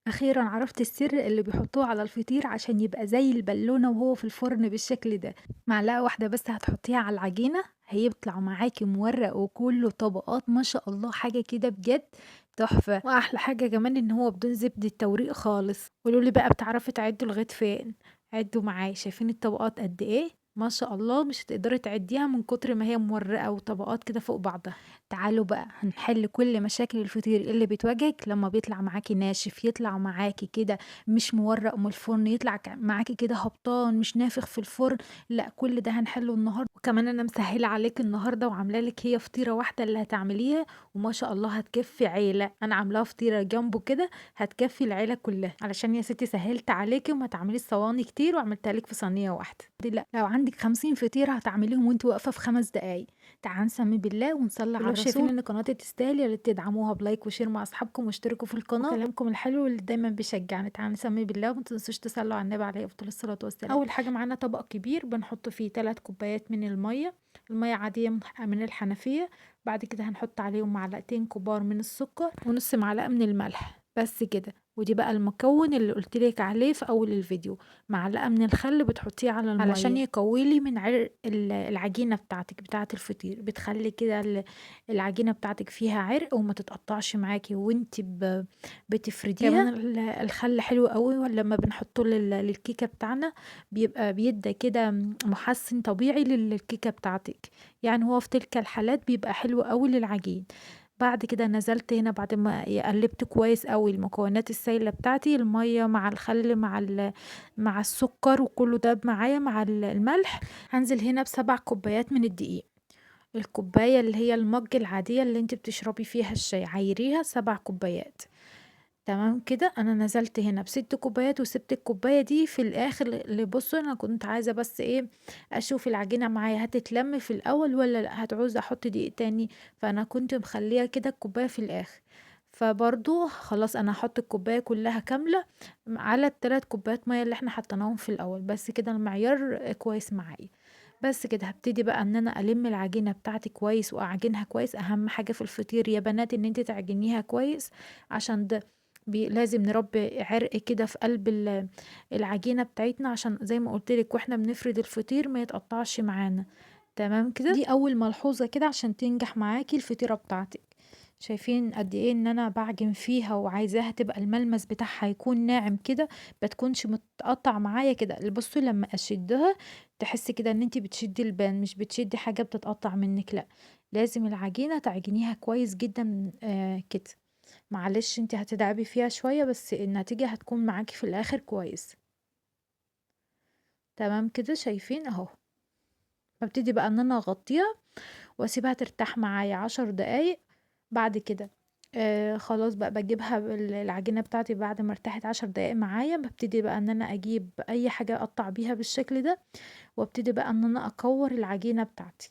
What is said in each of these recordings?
أخيرًا عرفت السر اللي بيحطوه على الفطير عشان يبقى زي البالونة وهو في الفرن بالشكل ده. معلقة واحدة بس هتحطيها على العجينة هيطلع معاكي مورق وكله طبقات ما شاء الله، حاجة كده بجد تحفة. وأحلى حاجة كمان إن هو بدون زبدة توريق خالص. قولولي بقى بتعرفي تعدوا لغاية فين؟ عدوا معايا، شايفين الطبقات قد إيه؟ ما شاء الله مش هتقدري تعديها من كتر ما هي مورقة وطبقات كده فوق بعضها. تعالوا بقى هنحل كل مشاكل الفطير اللي بتواجهك لما بيطلع معاكي ناشف، يطلع معاكي كده مش مورق من الفرن، يطلع معاكي كده هبطان مش نافخ في الفرن. لا، كل ده هنحله النهارده. وكمان انا مسهله عليك النهارده وعامله لك هي فطيره واحده اللي هتعمليها وما شاء الله هتكفي عيله. انا عاملاها فطيره جامبو كده هتكفي العيله كلها، علشان يا ستي سهلت عليكي وما تعمليش صواني كتير وعملتها لك في صينيه واحده. لا، لو عندك 50 فطيره هتعمليهم وانت واقفه في 5 دقايق. تعالوا نسمي بالله ونصلي على ولو الرسول. شايفين ان قناتي تستاهل يا ريت تدعموها ب like و share مع اصحابكم واشتركوا في القناه، وكلامكم الحلو اللي دايما بيشجعنا. تعالوا نسمي بالله وما تنسوش تصلوا على النبي عليه افضل الصلاه والسلام. اول حاجه معانا طبق كبير بنحط فيه 3 كوبايات من الميه، الميه عاديه من الحنفيه. بعد كده هنحط عليهم معلقتين كبار من السكر ونص معلقه من الملح، بس كده. ودي بقى المكون اللي قلت لك عليه في اول الفيديو، معلقه من الخل بتحطيه على الميه علشان يقويلي من عرق العجينه بتاعتك بتاعه الفطير، بتخلي كده العجينه بتاعتك فيها عرق وما تتقطعش معاكي وانت بتفرديها. كمان الخل حلو قوي لما بنحطه للكيكه بتاعنا، بيبقى بيدي كده محسن طبيعي للكيكه بتاعتك، يعني هو في تلك الحالات بيبقى حلو قوي للعجين. بعد كده نزلت هنا بعد ما قلبت كويس قوي المكونات السايله بتاعتي، الميه مع الخل مع السكر وكله داب معايا مع الملح. هنزل هنا ب7 كوبايات من الدقيق، الكوبايه اللي هي المج العاديه اللي انت بتشربي فيها الشاي، عايريها 7 كوبايات. تمام كده. انا نزلت هنا ب6 كوبايات وسبت الكوبايه دي في الاخر. اللي بصوا انا كنت عايزه بس ايه، اشوف العجينه معايا هتتلم في الاول ولا لا، هتعوز احط دقيق تاني، فانا كنت مخليها كده الكوبايه في الاخر. فبرضو خلاص انا هحط الكوبايه كلها كامله على التلات كوبايات ميه اللي احنا حطيناهم في الاول، بس كده المعيار كويس معايا. بس كده هبتدي بقى ان انا الم العجينه بتاعتي كويس واعجنها كويس. اهم حاجه في الفطير يا بنات ان انت تعجنيها كويس، عشان ده لازم نربي عرق كده في قلب العجينه بتاعتنا، عشان زي ما قلت لك واحنا بنفرد الفطير ما يتقطعش معانا. تمام كده. دي اول ملحوظه كده عشان تنجح معاكي الفطيره بتاعتك. شايفين قد ايه ان انا بعجن فيها وعايزاها تبقى الملمس بتاعها يكون ناعم كده، ما تكونش متقطع معايا كده. بصوا لما اشدها تحسي كده ان انتي بتشدي البان، مش بتشدي حاجه بتتقطع منك، لا لازم العجينه تعجنيها كويس جدا، كده. معلش انتي هتتعبي فيها شويه بس النتيجه هتكون معاكي في الاخر كويس. تمام كده. شايفين اهو. ببتدي بقى ان انا اغطيها واسيبها ترتاح معايا 10 دقايق. بعد كده، خلاص بقى بجيبها العجينة بتاعتي بعد ما ارتاحت 10 دقايق معايا. ببتدي بقى ان انا اجيب اي حاجة اقطع بيها بالشكل ده، وابتدي بقى ان انا اكور العجينة بتاعتي.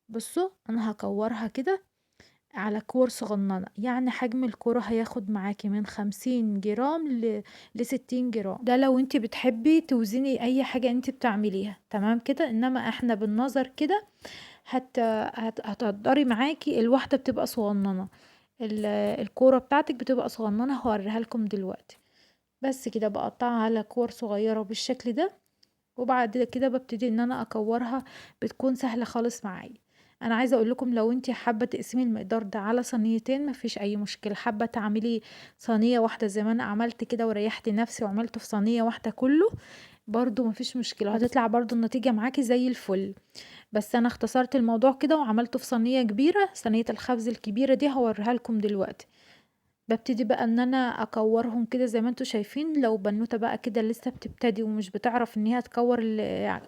بصوا انا هكورها كده على كور صغننة، يعني حجم الكرة هياخد معاكي من 50 جرام لستين جرام، ده لو انتي بتحبي توزني اي حاجة انتي بتعمليها. تمام كده. انما احنا بالنظر كده هتقدري معاكي الواحدة بتبقى صغننة، الكورة بتاعتك بتبقى صغننة، هوريها لكم دلوقتي. بس كده بقطعها على كور صغيرة بالشكل ده، وبعد كده ببتدي ان انا اكورها، بتكون سهلة خالص معايا. انا عايزة اقول لكم لو انتي حابة تقسمي المقدار ده على صينيتين مفيش اي مشكلة، حابة تعملي صينية واحدة زي ما انا عملت كده وريحت نفسي وعملته في صينية واحدة كله برضو مفيش مشكلة، هتطلع برضو النتيجة معاكي زي الفل. بس انا اختصرت الموضوع كده وعملته في صينية كبيرة، صينية الخبز الكبيرة دي هوريها لكم دلوقتي. ببتدي بقى ان انا اكورهم كده زي ما انتوا شايفين. لو بنوتة بقى كده لسه بتبتدي ومش بتعرف ان هي تكور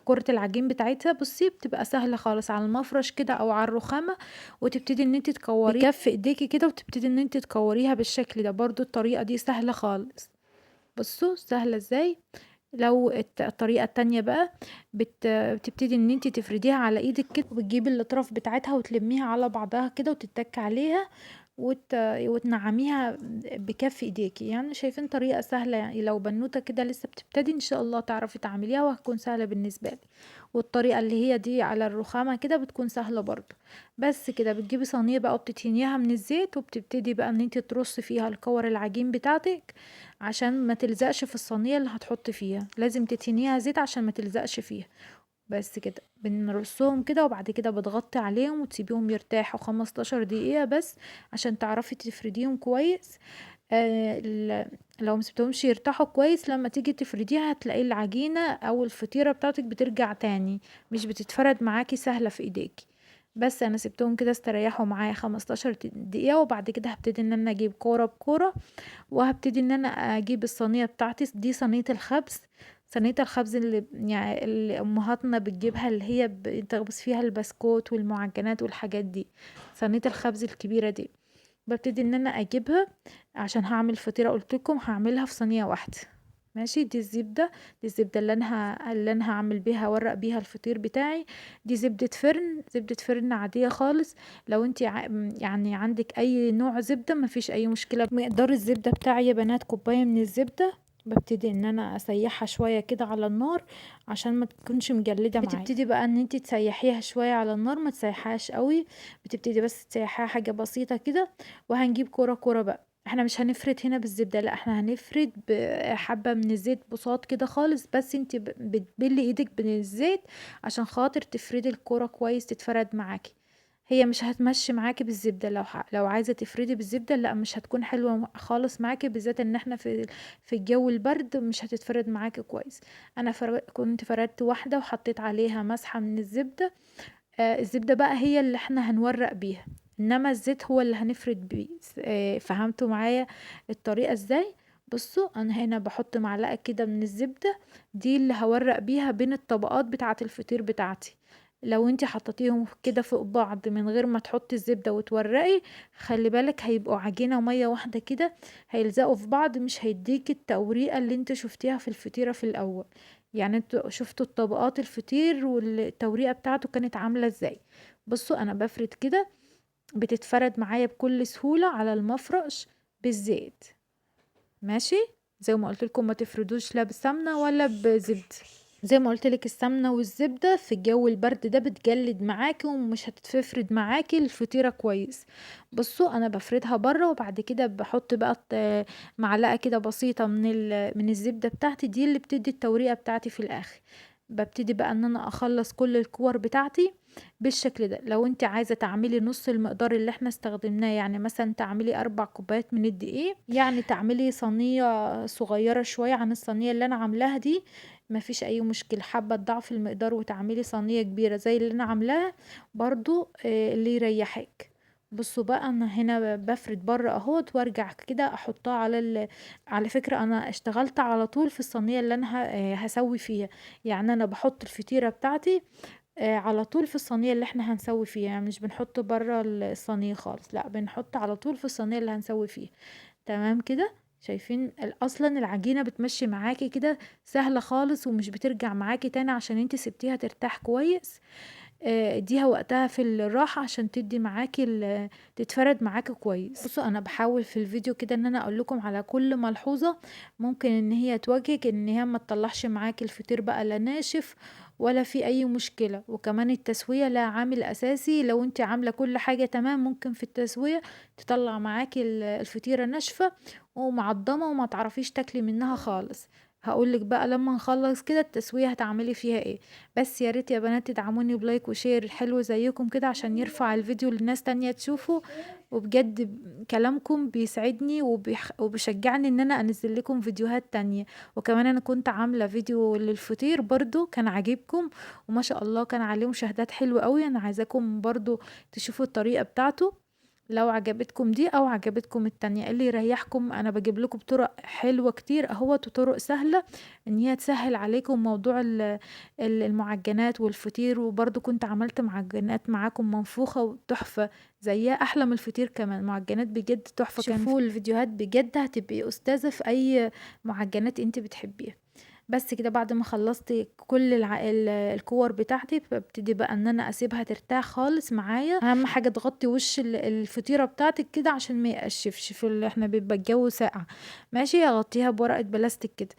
كرة العجين بتاعتها، بصي بتبقى سهلة خالص على المفرش كده او على الرخامة، وتبتدي ان انت تكوريها بكف ايديكي كده، وتبتدي ان انت تكوريها بالشكل ده. برضو الطريقة دي سهلة خالص. بصوا سهلة ازاي. لو الطريقة التانية بقى بتبتدي ان انت تفرديها على ايدك كده، وبتجيبي الاطراف بتاعتها وتلميها على بعضها كده وتتك عليها، وتنعميها بكف ايديكي. شايفين طريقة سهلة، لو بنوتة كده لسه بتبتدي ان شاء الله تعرفي تعمليها وهتكون سهلة بالنسبة لك. والطريقة اللي هي دي على الرخامة كده بتكون سهلة برضو. بس كده بتجيبي صينية بقى وبتدهنيها من الزيت، وبتبتدي بقى ان انت ترصي فيها الكور العجين بتاعتك عشان ما تلزقش في الصينية اللي هتحطي فيها، لازم تدهنيها زيت عشان ما تلزقش فيها. بس كده بنرصهم كده، وبعد كده بتغطي عليهم وتسيبيهم يرتاحوا 15 دقيقة بس عشان تعرفي تفرديهم كويس. لو ما سبتهمش يرتاحوا كويس لما تيجي تفرديها هتلاقي العجينة او الفطيرة بتاعتك بترجع تاني، مش بتتفرد معاكي سهلة في ايديكي. بس انا سبتهم كده استريحوا معايا 15 دقيقة، وبعد كده هبتدي ان انا اجيب كورة بكورة، وهبتدي ان انا اجيب الصينية بتاعتي دي، صينية الخبز، صينية الخبز اللي امهاتنا بتجيبها، اللي هي بتخبز فيها البسكوت والمعجنات والحاجات دي، صينية الخبز الكبيرة دي. ببتدي ان انا اجيبها عشان هعمل فطيرة، قلت لكم هعملها في صينية واحدة. ماشي، دي الزبدة، دي الزبدة اللي انا هعمل بيها، اورق بيها الفطير بتاعي. دي زبدة فرن، زبدة فرن عادية خالص. لو انت عندك اي نوع زبدة مفيش اي مشكلة. مقدار الزبدة بتاعي يا بنات كوباية من الزبدة، ببتدي ان انا اسيحها شوية كده على النار عشان ما تكونش مجلدة معايا. بتبتدي بقى ان انت تسيحيها شوية على النار، ما تسيحهاش قوي، بتبتدي بس تسيحيها حاجة بسيطة كده. وهنجيب كورة كورة بقى، احنا مش هنفرد هنا بالزبدة، لا احنا هنفرد بحبة من الزيت بساط كده خالص، بس انت بتبلي ايدك من الزيت عشان خاطر تفردي الكورة كويس تتفرد معاكي. هي مش هتمشي معاكي بالزبدة، لو عايزة تفردي بالزبدة لا مش هتكون حلوة خالص معاكي، بالذات ان احنا في الجو البرد مش هتتفرد معاكي كويس. انا كنت فردت واحدة وحطيت عليها مسحة من الزبدة. الزبدة بقى هي اللي احنا هنورق بيها، انما الزيت هو اللي هنفرد بيه. فهمتوا معايا الطريقة ازاي؟ بصوا انا هنا بحط معلقة كده من الزبدة دي اللي هورق بيها بين الطبقات بتاعة الفطير بتاعتي. لو انتي حطيتيهم كده فوق بعض من غير ما تحطي الزبدة وتورقي، خلي بالك هيبقوا عجينة ومية واحدة كده، هيلزقوا في بعض، مش هيديكي التوريقة اللي انت شفتيها في الفطيرة في الاول. انتوا شفتوا الطبقات الفطير والتوريقة بتاعته كانت عاملة ازاي. بصوا انا بفرد كده، بتتفرد معايا بكل سهولة على المفرش بالزيت. ماشي، زي ما قلت لكم ما تفردوش لا بسمنة ولا بزبدة. زي ما قلت لك السمنة والزبدة في الجو البرد ده بتجلد معاكي ومش هتتفرد معاكي الفطيرة كويس. بصوا انا بفردها بره، وبعد كده بحط بقى معلقة كده بسيطة من الزبدة بتاعتي دي اللي بتدي التوريقة بتاعتي في الاخر. ببتدي بقى ان انا اخلص كل الكور بتاعتي بالشكل ده. لو انت عايزة تعملي نص المقدار اللي احنا استخدمناه، يعني مثلا تعملي 4 كوبايات من الدقيق، يعني تعملي صينية صغيرة شوية عن الصينية اللي انا عاملاها دي، مفيش اي مشكلة. حابة تضعفي المقدار وتعملي صينية كبيرة زي اللي انا عاملاها برضو، اللي يريحك. بصوا بقى انا هنا بفرد بره اهوت، وارجع كده احطها على على فكرة انا اشتغلت على طول في الصينية اللي انا هسوي فيها، يعني انا بحط الفطيرة بتاعتي، على طول في الصينية اللي احنا هنسوي فيها، يعني مش بنحط بره الصينية خالص، لا بنحط على طول في الصينية اللي هنسوي فيها. تمام كده، شايفين اصلا العجينة بتمشي معاكي كده سهلة خالص، ومش بترجع معاكي تاني عشان انت سبتيها ترتاح كويس. اديها وقتها في الراحة عشان تدي معاكي تتفرد معاكي كويس. بصوا انا بحاول في الفيديو كده ان انا اقول لكم على كل ملحوظة ممكن ان هي تواجهك، ان هي ما تطلعش معاكي الفطير بقى لا ناشف ولا في اي مشكلة. وكمان التسوية لها عامل اساسي، لو انت عاملة كل حاجة تمام ممكن في التسوية تطلع معاكي الفطيرة ناشفة ومعضمة وما تعرفيش تاكلي منها خالص. هقولك بقى لما نخلص كده التسوية هتعملي فيها ايه. بس يا ريت يا بنات تدعموني ب like و share حلو زيكم كده عشان يرفع الفيديو للناس تانية تشوفه، وبجد كلامكم بيسعدني وبيشجعني ان انا انزل لكم فيديوهات تانية. وكمان انا كنت عاملة فيديو للفطير برضو كان عاجبكم وما شاء الله كان عليه مشاهدات حلوة قوي، انا عايزاكم برضو تشوفوا الطريقة بتاعته لو عجبتكم دي او عجبتكم التانية اللي يريحكم. انا بجيب لكم طرق حلوة كتير اهوت وطرق سهلة ان هي تسهل عليكم موضوع المعجنات والفطير. وبرضو كنت عملت معجنات معاكم منفوخة وتحفة زيها احلى من الفطير كمان، معجنات بجد تحفة. شوفوا الفيديوهات بجد هتبقي استاذة في اي معجنات انت بتحبيها. بس كده بعد ما خلصت كل الكور بتاعتي ببتدي بقى ان انا اسيبها ترتاح خالص معايا. اهم حاجة تغطي وش الفطيرة بتاعتك كده عشان ما يقشفش، في احنا بيبقى الجو ساقع، ماشي. اغطيها بورقة بلاستيك كده.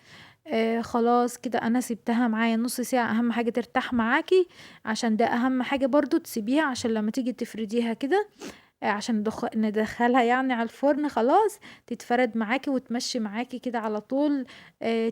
خلاص كده انا سبتها معايا نص ساعة. اهم حاجة ترتاح معاكي، عشان ده اهم حاجة برضو تسيبيها عشان لما تيجي تفرديها كده، عشان ندخلها على الفرن خلاص تتفرد معاكي وتمشي معاكي كده على طول،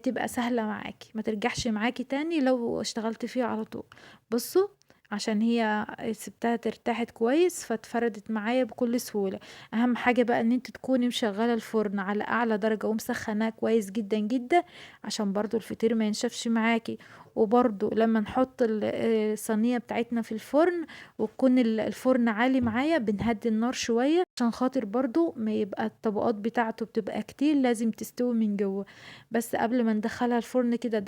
تبقى سهلة معاكي ما ترجعش معاكي تاني لو اشتغلت فيها على طول. بصوا عشان هي سبتها ترتاحت كويس فاتفردت معايا بكل سهولة. اهم حاجة بقى ان انت تكوني مشغلة الفرن على اعلى درجة ومسخناه كويس جدا جدا عشان برضو الفطير ما ينشفش معاكي. وبرضو لما نحط الصينية بتاعتنا في الفرن وتكون الفرن عالي معايا بنهدي النار شوية عشان خاطر برضو ما يبقى الطبقات بتاعته بتبقى كتير، لازم تستوي من جوه. بس قبل ما ندخلها الفرن كده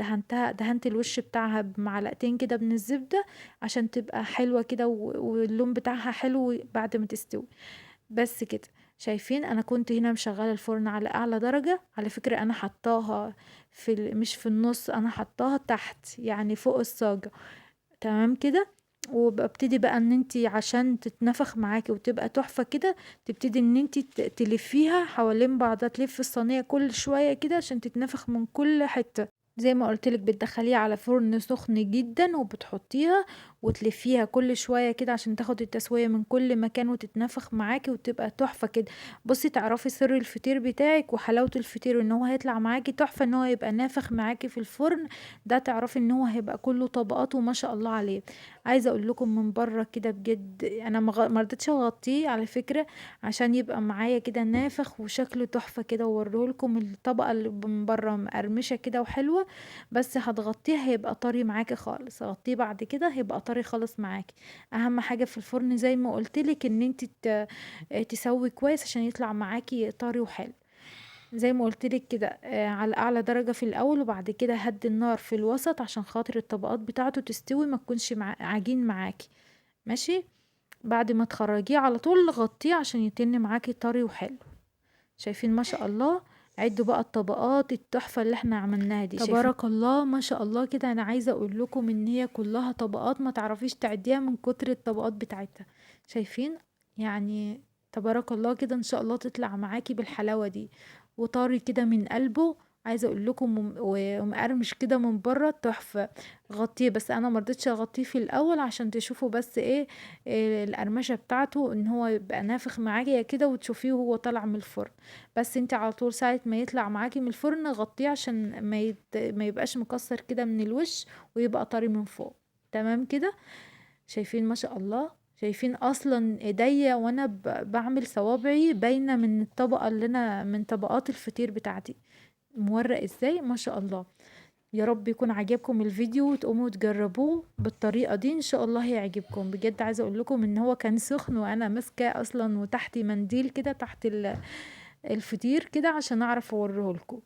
دهنت الوش بتاعها بمعلقتين كده من الزبدة عشان تبقى حلوة كده واللون بتاعها حلو بعد ما تستوي. بس كده شايفين انا كنت هنا مشغلة الفرن على اعلى درجة. على فكرة انا حطاها في مش في النص، انا حطاها تحت يعني فوق الصاجة، تمام كده. وببتدي بقى ان انتي عشان تتنفخ معاكي وتبقى تحفة كده تبتدي ان انتي تلفيها حوالين بعضها، تلف الصينية كل شوية كده عشان تتنفخ من كل حتة. زي ما قلتلك بتدخليها على فرن سخن جدا وبتحطيها وتلفيها كل شوية كده عشان تاخد التسوية من كل مكان وتتنفخ معاكي وتبقى تحفة كده. بصي تعرفي سر الفطير بتاعك وحلاوة الفطير ان هو هيطلع معاكي تحفة، ان هو يبقى نافخ معاكي في الفرن ده، تعرفي ان هو هيبقى كله طبقات وما شاء الله عليه. عايزة اقول لكم من بره كده بجد انا ما رضيتش اغطيه على فكرة عشان يبقى معايا كده نافخ وشكله تحفة كده، واوريهولكم الطبقة اللي من بره مقرمشة كده وحلوة، بس هتغطيه هيبقى طري معاكي خالص. غطيه بعد كده هيبقى طري خالص معاكي. اهم حاجة في الفرن زي ما قلتلك ان انت تسوي كويس عشان يطلع معاكي طري وحلو. زي ما قلتلك كده، على اعلى درجة في الاول، وبعد كده هدي النار في الوسط عشان خاطر الطبقات بتاعته تستوي ما تكونش عجين معاكي، ماشي. بعد ما تخرجيه على طول غطيه عشان يتن معاكي طري وحلو. شايفين ما شاء الله؟ عدوا بقى الطبقات التحفة اللي احنا عملناها دي. شايفين؟ تبارك الله ما شاء الله كده. انا عايزة اقول لكم ان هي كلها طبقات ما تعرفيش تعديها من كتر الطبقات بتاعتها. شايفين؟ تبارك الله كده، ان شاء الله تطلع معاكي بالحلاوة دي وطري كده من قلبه. عايزة اقول لكم ومقرمش كده من بره تحفة. غطيه، بس انا ما رضيتش اغطيه في الاول عشان تشوفوا بس إيه القرمشة بتاعته، ان هو يبقى نافخ معاكي كده وتشوفيه وهو طالع من الفرن. بس انت على طول ساعة ما يطلع معاكي من الفرن غطيه عشان ما يبقاش مكسر كده من الوش ويبقى طري من فوق، تمام كده. شايفين ما شاء الله؟ شايفين اصلا ايديا وانا بعمل صوابعي باينة من الطبقة اللي انا من طبقات الفطير بتاعتي، مورق ازاي ما شاء الله. يا رب يكون عجبكم الفيديو وتقوموا تجربوه بالطريقة دي، ان شاء الله هيعجبكم بجد. عايزة اقول لكم ان هو كان سخن وانا ماسكة اصلا وتحتي منديل كده تحت الفطير كده عشان اعرف اوريه لكم.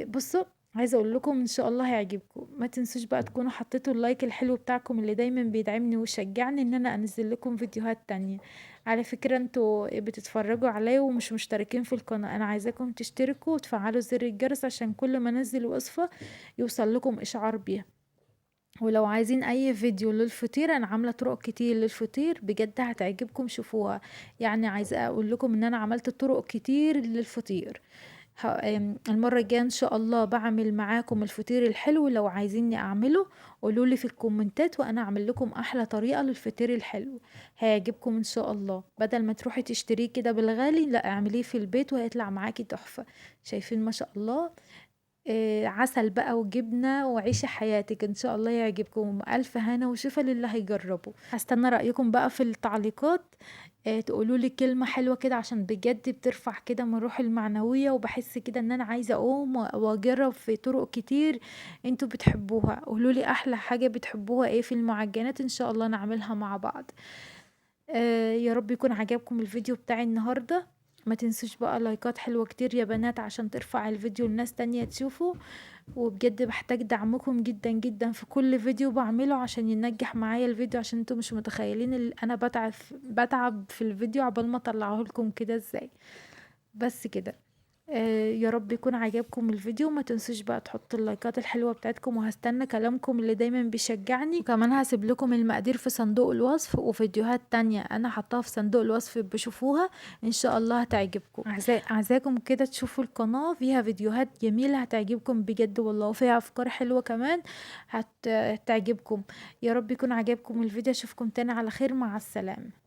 بصوا عايزة اقول لكم ان شاء الله هيعجبكم. ما تنسوش بقى تكونوا حطيتوا اللايك الحلو بتاعكم اللي دايما بيدعمني ويشجعني ان انا انزل لكم فيديوهات تانية. على فكرة انتوا بتتفرجوا عليا ومش مشتركين في القناة، انا عايزاكم تشتركوا وتفعلوا زر الجرس عشان كل ما انزل وصفة يوصل لكم اشعار بيها. ولو عايزين اي فيديو للفطير انا عاملة طرق كتير للفطير بجد هتعجبكم، شوفوها. عايزة اقول لكم ان انا عملت طرق كتير للفطير. المرة الجاية ان شاء الله بعمل معاكم الفطير الحلو، لو عايزيني اعمله قولولي في الكومنتات وانا اعمل لكم احلى طريقة للفطير الحلو، هيعجبكم ان شاء الله. بدل ما تروحي تشتريه كده بالغالي، لا اعمليه في البيت وهيطلع معاكي تحفة. شايفين ما شاء الله؟ عسل بقى وجبنة وعيشي حياتك، ان شاء الله يعجبكم. الف هنا وشفا للي هيجربه. هستنى رأيكم بقى في التعليقات، تقولوا لي كلمة حلوة كده عشان بجد بترفع كده من روحي المعنوية، وبحس كده ان انا عايزة اقوم واجرب في طرق كتير انتوا بتحبوها. قولوا لي احلى حاجة بتحبوها ايه في المعجنات، ان شاء الله نعملها مع بعض. يا رب يكون عجبكم الفيديو بتاعي النهاردة. ما تنسوش بقى لايكات حلوة كتير يا بنات عشان ترفع الفيديو لناس تانية تشوفه، وبجد بحتاج دعمكم جدا جدا في كل فيديو بعمله عشان ينجح معايا الفيديو، عشان انتوا مش متخيلين اللي انا بتعب في الفيديو عقبال ما اطلعه لكم كده ازاي. بس كده يا رب يكون عجبكم الفيديو، ما تنسوش بقى تحطوا اللايكات الحلوة بتاعتكم، وهستنى كلامكم اللي دايما بيشجعني. وكمان هسيب لكم المقادير في صندوق الوصف، وفيديوهات تانية انا حطاها في صندوق الوصف بشوفوها ان شاء الله هتعجبكم. عايزاكم كده تشوفوا القناة، فيها فيديوهات جميلة هتعجبكم بجد والله، وفيها افكار حلوة كمان هتعجبكم. يا رب يكون عجبكم الفيديو، اشوفكم تاني على خير، مع السلامة.